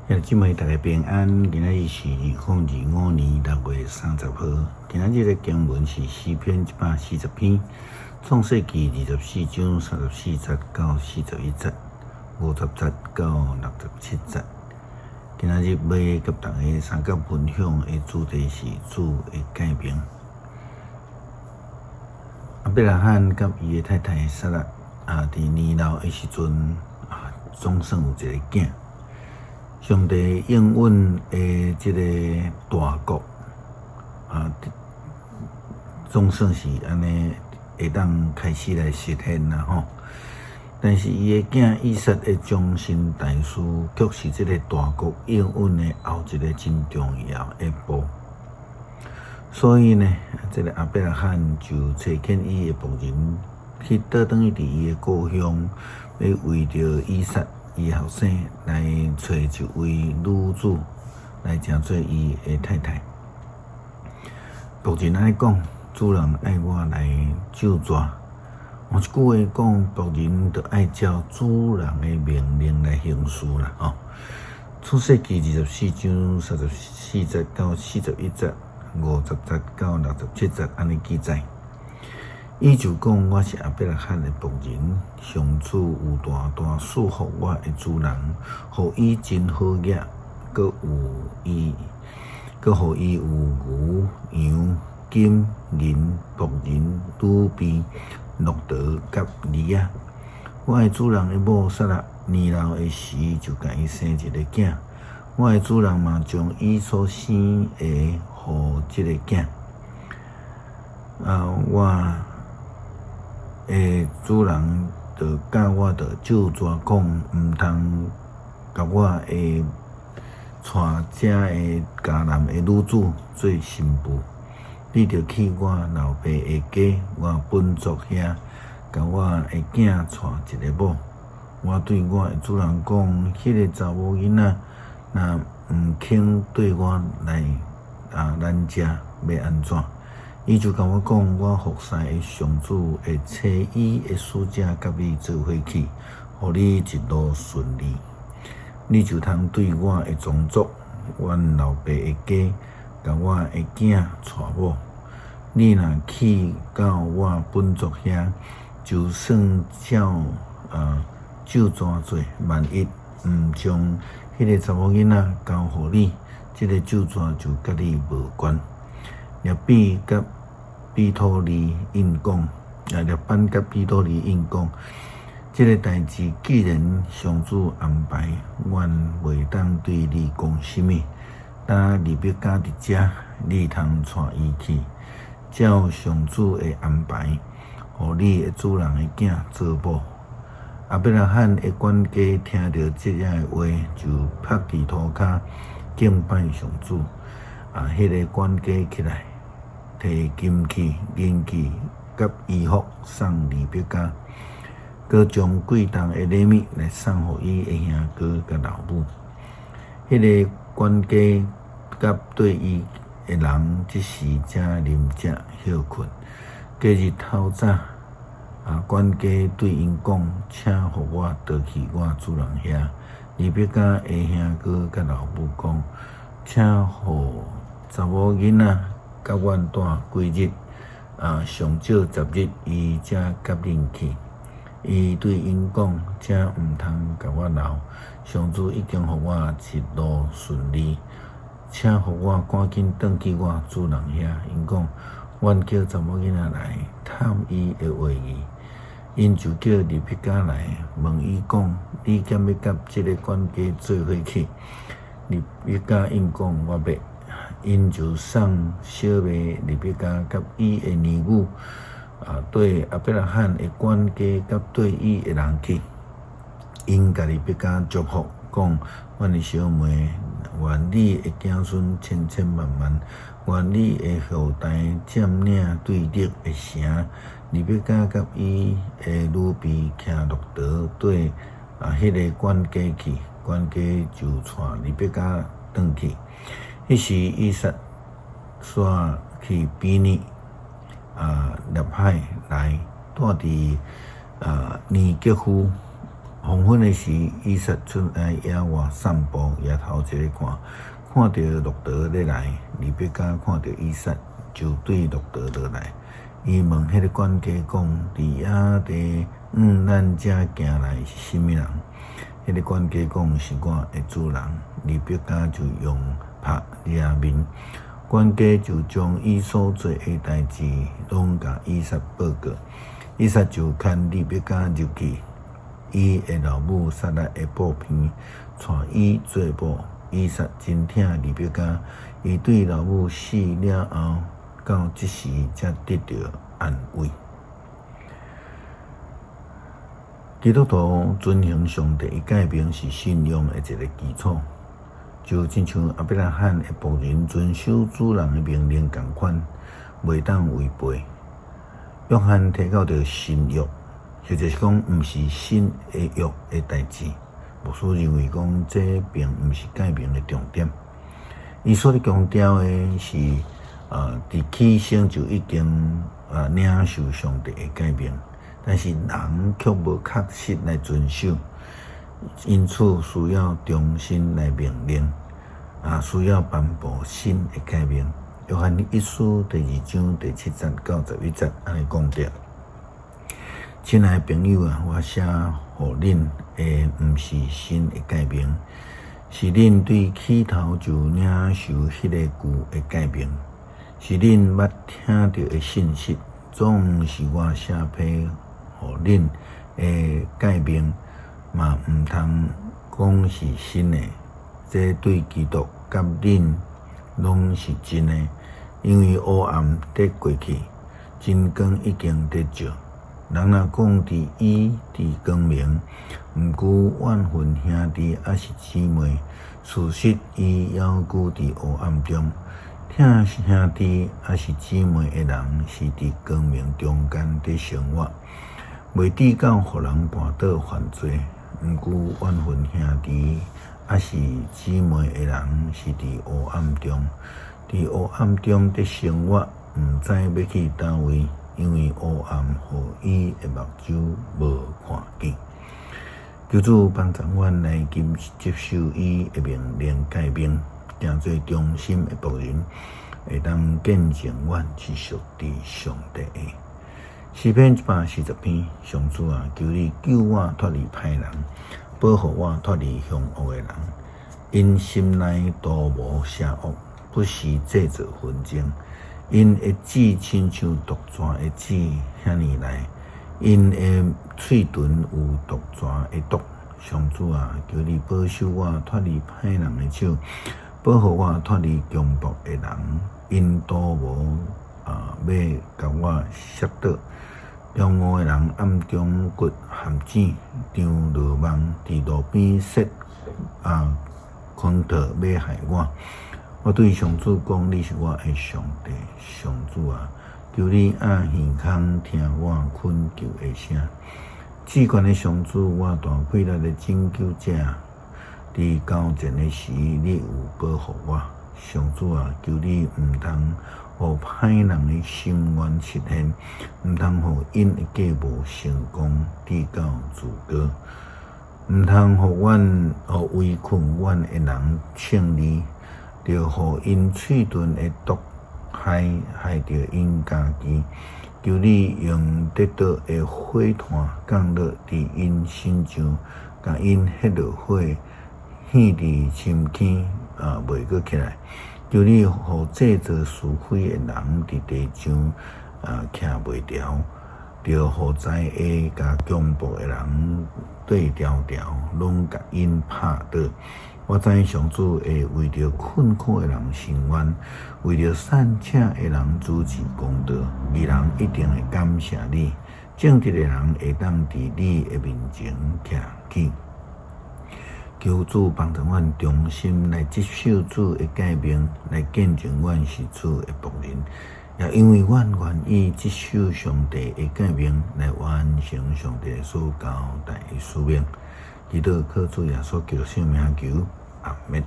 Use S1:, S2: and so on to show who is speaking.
S1: 兄弟姊妹，大家平安。今仔日是2025年6月30號。今仔日的經文是詩篇140篇，創世記24章34節到41節，50節到67節。今仔日欲佮大家相佮分享的主題是主的誡命。亞伯拉罕佮伊的太太撒拉啊，佇年老的時陣啊，總算有一个囝。上帝應允的這个大國啊，總算是按呢會當開始來實現啦吼。但是伊的囝以撒的終身大事，卻是這个大國應允的後一个真重要的步。所以呢，這个亞伯拉罕就差遣伊的僕人去倒轉去佇伊的故鄉，欲為著以撒伊後生來揣一位女子來成做伊的太太。僕人按呢講，主人愛我來咒詛。換一句話講，僕人著愛照主人的命令來行事啦。吼，創世記24章34節到41節，50節到67節按呢記載。伊就講：我是亞伯拉罕的僕人，上主有大大賜福我的主人，予伊真好額，閣予伊有牛、羊、金、銀、僕人、女婢、駱駝佮驢仔。我的主人的某撒拉年老的時，就共伊生一个囝。我的主人嘛將伊所生的予這个囝。啊，我的主人就教我著咒詛講，毋通共我的娶這个迦南的女子做新婦。你著去我老爸的家，我本族遐，共我的囝娶一个某。我對我的主人講，彼个查某囡仔若毋肯綴我來啊，咱遮欲按怎？伊就共我講，我服侍的上主會差伊的使者佮你做伙去，予你一路順利。你就通對我的宗族、阮老爸的家，共我的囝娶某。你若去到我本族遐，就算照啊咒詛做，萬一毋將彼个查某囡仔交予你，這个咒詛就佮你無關。利比佮彼土利應講，啊，拉班佮彼土利應講，這个代誌既然上主安排，阮袂當對你講啥物。今利百加佇遮，你通帶伊去，照上主的安排，予你的主人的囝做某。亞伯拉罕的管家聽著這个話，就伏佇塗跤敬拜上主。啊，彼个管家起來，提金器、銀器佮衣服送利百加，閣將貴重的禮物來送予伊的兄哥佮老母。彼个管家佮綴伊的人，這時才啉食歇睏。隔日透早，啊，管家對𪜶講：請予我倒去我主人遐。利百加的兄哥佮老母講：請予查某囡仔佮阮蹛幾日，啊，上少10日，伊才佮恁去。伊對𪜶講：這毋通共我留，上主已經予我一路順利，請予我趕緊轉去我主人遐。𪜶講：阮叫查某囡仔來探伊的話語。𪜶就叫利百加來問伊講：你敢欲佮這个管家做伙去？利百加應講：我欲。𪜶就送小妹利百加佮伊的兒女，啊，綴亞伯拉罕的管家佮綴伊的人去。𪜶共利百加祝福，講：阮的小妹，願你的子孫千千萬萬，願你的後代佔領對敵的城。利百加佮伊的女婢騎駱駝綴啊，彼个管家去，管家就帶利百加轉去。彼時以撒煞去比珥啊，勒海來，蹛佇啊尼結夫，黃昏的時，以撒出來野外散步，抬頭一个看，看著駱駝咧來。利百加看著以撒，就對駱駝落來。伊問彼个管家講：佇野地向咱遮行來是啥物人？彼个管家講：是我的主人。利百加就用帕遮面。管家就將伊所做的代誌攏共以撒報告。以撒就牽利百加入去，伊的老母撒拉的肚邊，娶伊做某。以撒真疼利百加，伊對老母死了後，到這時才得著安慰。基督徒遵行上帝的誡命是信仰的一个基礎，就親像亞伯拉罕的僕人遵守主人的命令仝款，袂當違背。約翰提到著新約，或者是講毋是新的約的代誌。牧師認為講，這並毋是誡命的重點。伊所咧強調的是，佇起先就已經領受上帝的誡命，但是人卻無確實來遵守，因此需要重新來命令，需要頒布新的誡命。約翰一書第二章第七節到十一節按呢講著。親愛的朋友啊，我寫予恁的毋是新的誡命，是恁對起頭就領受彼个舊的誡命，是恁捌聽著的信息，總是我寫批予恁的誡命，嘛毋通講是新的。這對基督佮恁攏是真的，因為黑暗佇過去，真光已經佇照。人若講佇伊佇光明，毋過怨恨兄弟抑是姊妹，事實伊猶閣佇黑暗中。疼兄弟抑是姊妹的人，是佇光明中間佇生活，袂致到予人絆倒犯罪。毋過怨恨兄弟抑是姊妹的人，是佇黑暗中，佇黑暗中佇生活，毋知欲去佗位，因為黑暗予伊的目睭無看見。求主幫助阮來接受伊的命令誡命，成做忠心的僕人，會當見證阮是屬佇上帝的。詩篇一百四十篇，上主啊，求你救我脫離歹人，保護我脫離兇惡的人。𪜶心內圖謀邪惡，不時製造紛爭。𪜶的舌親像毒蛇的舌，遐爾利。𪜶的喙唇有毒蛇的毒。上主啊，求你保守我脫離歹人的手，保護我脫離強暴的人。𪜶圖謀欲共我摔倒。強傲的人暗中掘陷阱，張羅網，佇路邊設坑套，欲害我。我對上主講：你是我的上帝，上主啊，求你掩耳孔聽我懇求的聲。至懸的上主，我大氣力的拯救者，佇交戰的時，你有保護我。上主啊，求你毋通予歹人的心願實現，毋通予𪜶的計謀成功，致到自高。毋通予阮予圍困阮的人勝利，著予𪜶喙唇的毒害害著𪜶家己。求你用跌倒的火炭降落佇𪜶身上，共𪜶彼落火陷佇深坑，袂閣起來。求你予製造是非的人佇地上徛袂牢，著予災厄共強暴的人對牢牢，攏共𪜶拍倒。我知上主會為著困苦的人伸冤，為著散赤的人主持公道。義人一定會感謝你，正直的人會當佇你的面前徛起。求主幫助阮忠心來接受主的誡命，來見證阮是主的僕人，也因為阮願意接受上帝的誡命，來完成上帝所交代的使命。祈禱靠主耶穌基督聖名求，阿們。